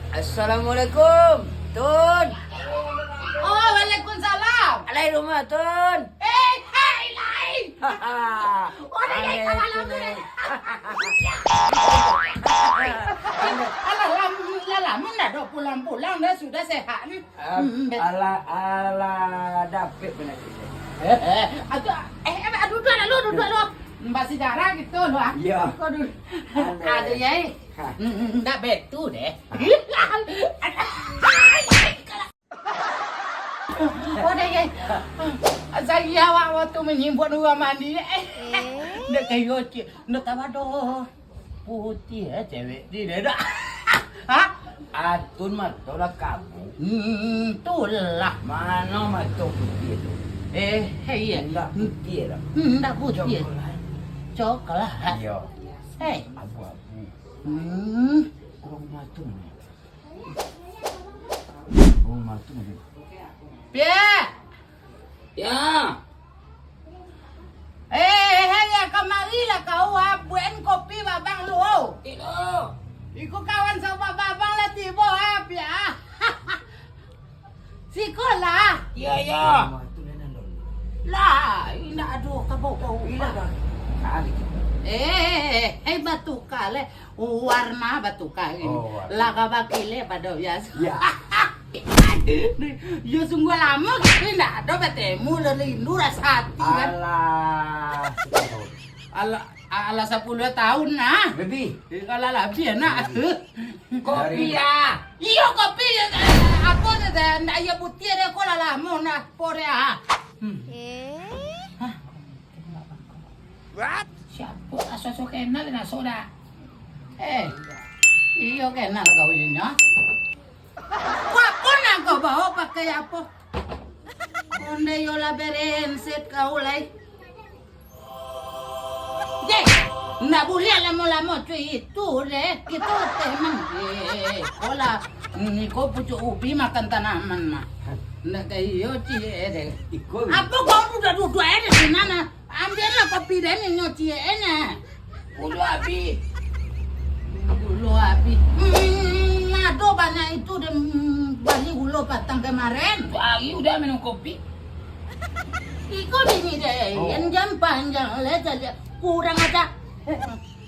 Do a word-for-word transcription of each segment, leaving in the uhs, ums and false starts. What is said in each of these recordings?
Assalamualaikum, Tun. Oh, waalaikumsalam. Alai rumah, Tun. Eh, hai, lai. Haha. Wah, lai, lai, lai, lai. Alah, lam-, lah lamo ndak ado pulang-pulang, dah sudah sehat ni. Ah, hmm, bet- alah, alah, dapek panyakik. Eh, eh, aduh, eh, eh, aduh, duduak dulu, duduak dulu. Mbak sejarah gitu loh, ah. Iya. Aduh. Aduh. Aduh, ya, eh. Ha. Hmm, hmm, ndak betul deh. Ha. Oh, deh, ya. Saya awak waktu menyibuk dua mandi, eh. Eh. Ndak kayo, cik. Ndak tahu doh. Putiah, eh, cewek ni dah. Ha? Atun mato lah kabu. Hmm, tu lah. Mano mato putiah tu? Eh, eh, iya. Indak putiah lah. Hmm, indak putiah. Coklat. Coklat. Iyo. Eh. Abu-abu. Hmm. Urang mato ni. Urang mato ni. Pian! Ya. Eh, eh, eh, ya, kamarilah kau, ah, buekan kopi babang lu, oh. Iko kawan sahabat babang lah tibo, ah, Pian. Sikolah. Iya, iya. Lah, indak ado kabau-bau. Indak, Bang. Eh, eh, eh, eh, batuka leh. Warna batuka ini. Oh, warna. Lah ka bakilek pado biaso. Iya. Yo sungguah lamo kito indak ado batemu, lo rindu rasa hati kan. Alah. Alah, alah sapuluah tahun nah. Lebih. Eh, alah labiah nak. Lebih. Kopi dari lah. Iyo kopi, eh, apo tu teh? Ndak iyo putiah deh, ko lah lamo nah, po deh, ah. Hmm. Eh? Hah? What? Siapo? Aso-aso kenal, naso dak? Eh, iyo kenal kau inyo. Kau apo nan kau bao pakai apo? Ondeh yo lah berenset kau lai. Deh, ndak buliah lamo-lamo cuy itu deh. Kito teman. Eh, ko lah, mm, ko pucuk ubi makan tanaman mah. Ndak ka iyo ciek deh. Iko. Apo kau duduak-duduak eh di sinan nah? Ambiaklah kopi den inyo ciek e nyo. Gulo abih. Gulo abih. Hmm, ado banyak itu den bali gulo patang kamaren. Tu ari udah minum kopi. Iko bini den, oh. Yang jam panjang le saja. Kurang aja.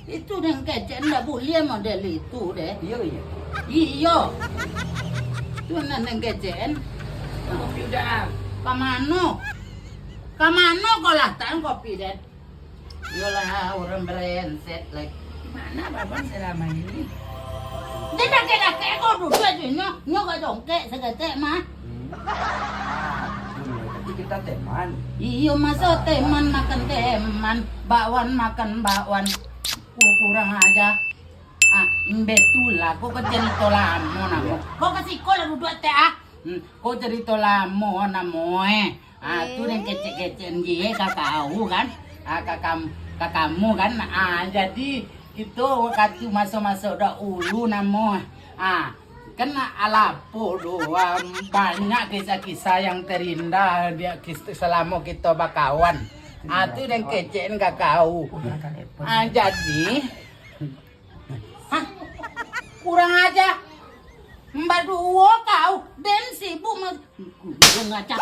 Itu den kecek ndak buliah model itu deh. Iyo, iyo. Iyo. Tu nan den kecek. Kopi udah. Ka mano? Ka mano kau latakan kopi den? Iyolah, urang barenset, lek. Mana babang selama ini? Dia dakek-dakek kau duduak je, nyo, nyo gak jongkek saketek mah. Hmm. Ah, tapi kita teman. Iyo, maso teman makan teman, bakwan makan bakwan. Ku-, kurang aja. Ah, betul lah, kau ke cerita lamo namo. Kau ke siko lah duduak teh, ah. Hmm, kau cerita lamo namo, eh. Ah, tu den kecek-kecek je ka kau kan. Ah, ka kam-, ka kamu kan. Ah, jadi kito wakatu maso-maso dahulu namo. Ah, kan alapo doh, ah, banyak kisah-kisah yang terindah di kis-, selamo kito bakawan. Ah, tu den kecek ka kau. Ah, jadi, hah? Kurang aja. Baduo kau, den sibuk ma-, kurang aja.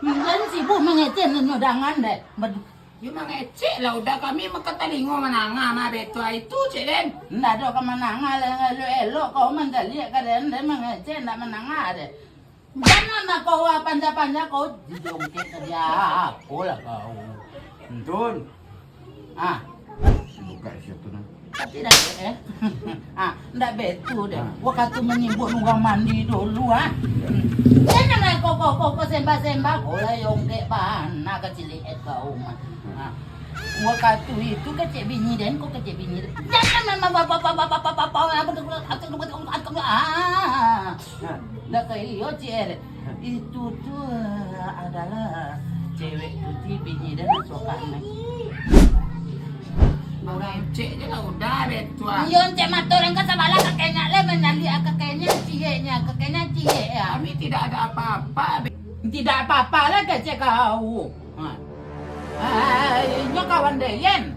Den sibuk mangecek nyo dangan deh. Badu- Yo mangecek lah, udah kami makatalingo manangah mah betua itu, cek den. Ndak ado ka manangah lah, elok-elok kau mancaliak ka den, den mangecek ndak manangah deh. Janganlah kau, ah, panjang-panjang kau, dijongkek ka dia, apolah kau. Tun. Ah. Buka situ nah. Tapi dah, eh. Ah, ndak betul deh. Ah. Wakatu manyibuk urang mandi dulu, ah. Janganlah kau, kau, kau, kau sembah-sembah, kau lah jongkek bana kaciliak kau mah. Ah. Wakatu itu kecek bini den, kau kecek bini den. Jangan memang bapak, bapak, bapak, bapak, bapak, ah. Nah. Ndak ka iyo, Cik, eh. Itu tu, eh, adalah cewek putih bini den suka ni. Orang cek je lah udah deh tuan. Iyo, cek mato orang ka sabalah kakeknya lah, manyaliak kakeknya, cieknya, kakeknya ciek ya. Kami tidak ada apa-apa. Tidak apa-apa lah kecek kau. Ha. Ai, nyo kawan den.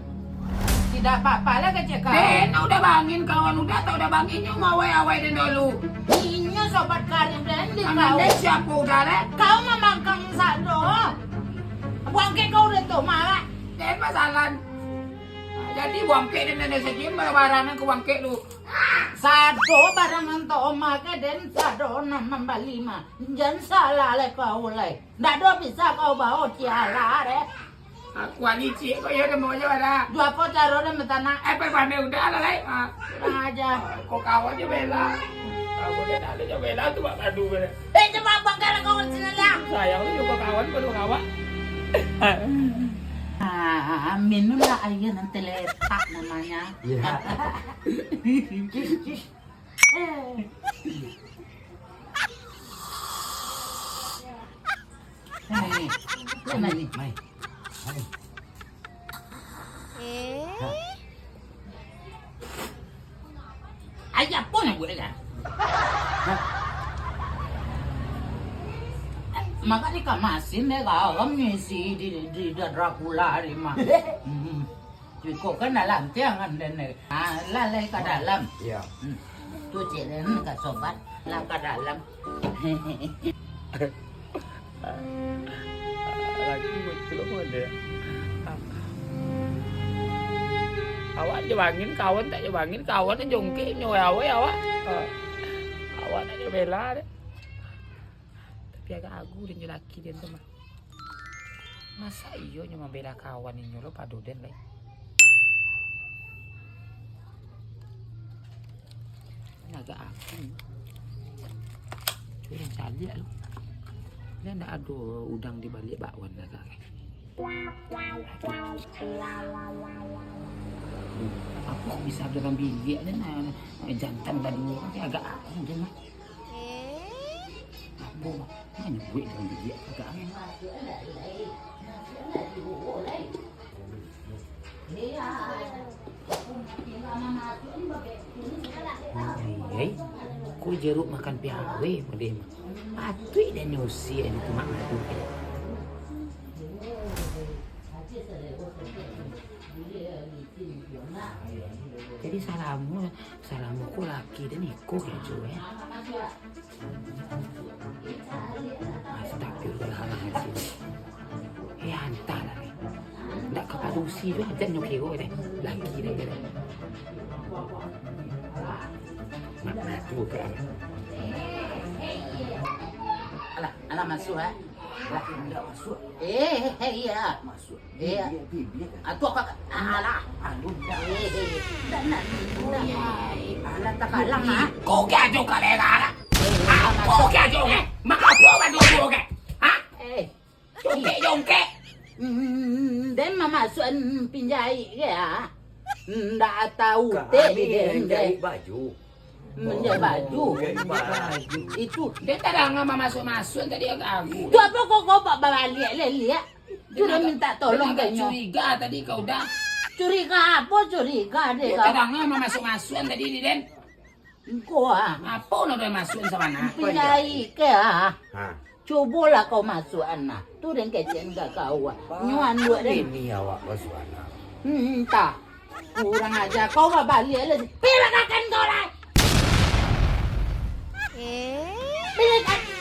Indak apa-apa lah kecek kau. Den, udah bangin kawan, udah tak udah bangin, nyo mawai-awai den dulu. Inyo sobat karib den di kau. Ambil siapa udah leh? Kau mamangkang sado. Buangkek kau udah tu, malah. Den pasalan. Jadi buangkek den, den sajian barang-barang ke buangkek tu. Sado barang nan tak omah ke den, sado nan mambali mah. Jan salah lai kau lai. Ndak do bisa kau bao tiala deh. Aku licik kok, iyo, demo jo ada. Duo apo caro deh batanak? Eh, pai pandai udah lah, lai. Ah. Kurang aja. Kok kawan jo bela. Aku dia tak ada jo bela tu, Pak Padu, bela. Eh, coba bangkar kau sini lah. Sayang tu juga kawan, kalau kawan. Ah, minumlah air nan terletak namanya. Iya. Eh. Mai, mai. Mai. Mai. Eh? Ayah pun yang buat kan? Maka dikamasin deh, garam ngisi di, di, di Dracula di mah. Hmm. Iko kan dalam tiang kan, den, eh. Ah, lah, lah ka dalam. Iya. Hmm. Tu cek den ka sobat, lah ka dalam. Laki betul pun ada. Awak jo bangin, kawan tak jo bangin, kawan jo jongkek, nyo awai awak. Ah. Awak tak jo bela deh. Tapi agak agu den jo laki den tu mah. Masa iyo nyo mambela kawan inyo lo pado den lai? Agak aku. Iyo nan caliak lo. Lah ndak ado udang di baliak bakwan agak kan. Apo bisa dalam biliak ni, nah, jantan baduo kan, agak aku je mah. Eh? Apo, mah? Mana buek dalam biliak agak angin? Ai, ko jeruk makan piawai model mah. Patuik den nyo usie tu mak madu. Jadi salamo, salamo ko laki den iko karajo, eh. Astagfirullahaladzim. Eh, antahlah, eh. Ndak ka padusi juo, jan nyo kiro, eh. Laki den, eh. Mak madu kan. Alah, alah masuak, eh. Laki ndak masuak. Eh, eh, eh, iyo. Masuak. Iyo. Bibia, bibia kan? Ah, tu apo, alah. Anu ndak. Eh, eh, eh. Ndak, ndak, ndak. Alah, takalang, ah. Ko karajo kalera, ah. Apo karajo, eh? Mak apo baju ko, eh? Hah? Eh. Jongkek-jongkek. Hmm, den mamasuakan pinjahik ke, ah? Ndak tau teh di den, manjahik baju. Manjahik baju. Manjahik baju. Itu. Den tadanga mamasuak-masuak tadi ka aku. Tu apo kok kau ba-, babaliak, leh, liak? Sudah minta tolong ka inyo. Curiga tadi kau dah. Curiga apo curiga deh kau? Den tadanga mamasuak-masuak tadi di den. Engkau, ah. Apo nan den masuak sabana? Pinjahik ke, ah? Ha. Cubolah kau masuakan, nah. Tu den kecek ka kau, ah. Nyo anduak den. Ini awak masuakan, nah. Hmm, entah. Kurang aja. Kau babaliak lah. Pai bakakan kau lah. Eh? Pai bakakan